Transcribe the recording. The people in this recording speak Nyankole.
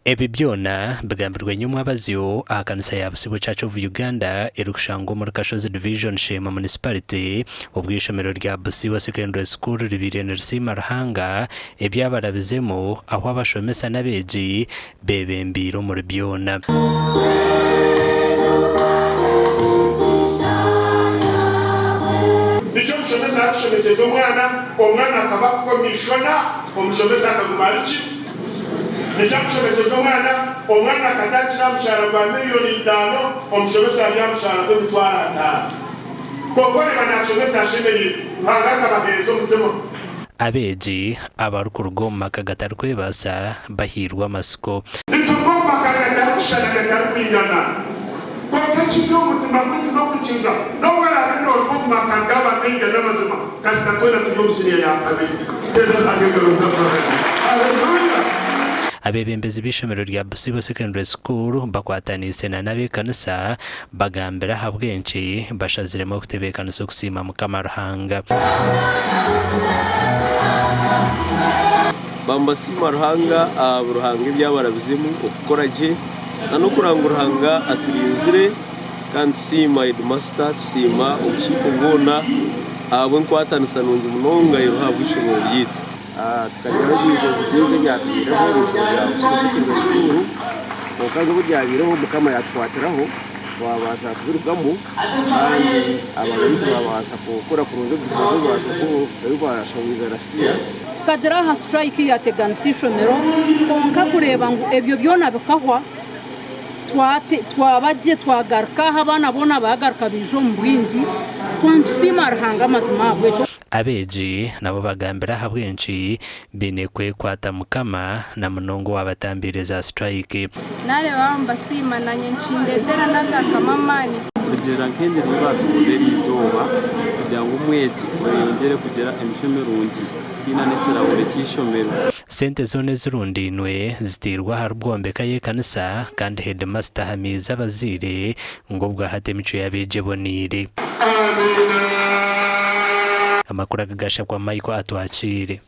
Ebi byona bigambirwe nyomwabazyo aha kanisa ya Busibo Church of Uganda erikushangwa omuri Kashozi Division Sheema Municipality obwo eishomero rya Busibo Secondary School ribaire nirisiima Ruhanga ebyabarabizemu ahu abashomesa n'abeegi beebembeire omuri byona. Nikyo omushomesa arikushomeseza omwana, omwana akaba komishona, omushomesa akaguma ari ki? Nikyo arikushomeseza omwana, omwana akatandikira aha mushaara gwa miriyoni itaano, omushomesa ari aha mushaara gw'emitwaro ataano. Kwonka oreeba naashomesa ashemereirwe, Ruhanga akabaheereza omutima. Abeegi abarikuruga omu maka gatarikwebaasa bahairwe amatsiko. Nituruga omu maka gatarikushushana gatarikwingana. Kwonka ekiri omu mutima gwaitu n'okwikiriza. N'obu oraabe nooruga omu maka g'abagaiga n'amazima, kasita twena turi omu siniya ya kabiri. Teera Ruhanga engaro z'amaani. Haleluya! Abeebembezi b'eishomero rya Busibo Secondary School bakwataniise na n'ab'ekanisa Bagambire ahabw'enki bashaziremu okutebeekanisa okusiima Mukama Ruhanga. Bambasiima Ruhanga aha bu Ruhanga ebi abarabizemu okukora gye na n'okuranga ngu Ruhanga aturinzire kandi tusiima headmaster tusiima obukiiko bwona ahabw'enkwatanisa nungi munonga eriho ahabw'eishomero ryaitu. Tukagiraho ebintu bingi ebyatubaireho omu ishomero rya Busibo Secondary School kwonka n'obu byabiireho Mukama yatukwatiraho twabaasa kubirugamu kandi abaana baitu babaasa kukura kurungi ebi bashomize last year. Tukagira aha strike yateganisa eishomero kwonka kureeba ngu ebyo byona bikahwa twaba gye twagaruka aha abaana boona baagaruka baija omu bwingi nitusiima Ruhanga amazima ahabw'ekyo. Abeegi nabo bagambire ahabw'enki baine kwekwata Mukama na munonga owaabatambiire za siturayiki. Naareeba nibasiima, naanye nikindetera naagarukamu amaani. Kurugiirira nk'engyeri ei baatubuurira eriizooba kugira ngu omwegi oyeyongyere kugira emicwe mirungi tiina n'ekirahure ky'eishomero. Sente zoona ezirundainwe zitairwe ahari bwombeka y'ekanisa kandi heedimasita ahamiize abazaire ngu obwahati emicwe y'abeegi eboneire. Amakuru aga gashakwa Michael Atwakiire.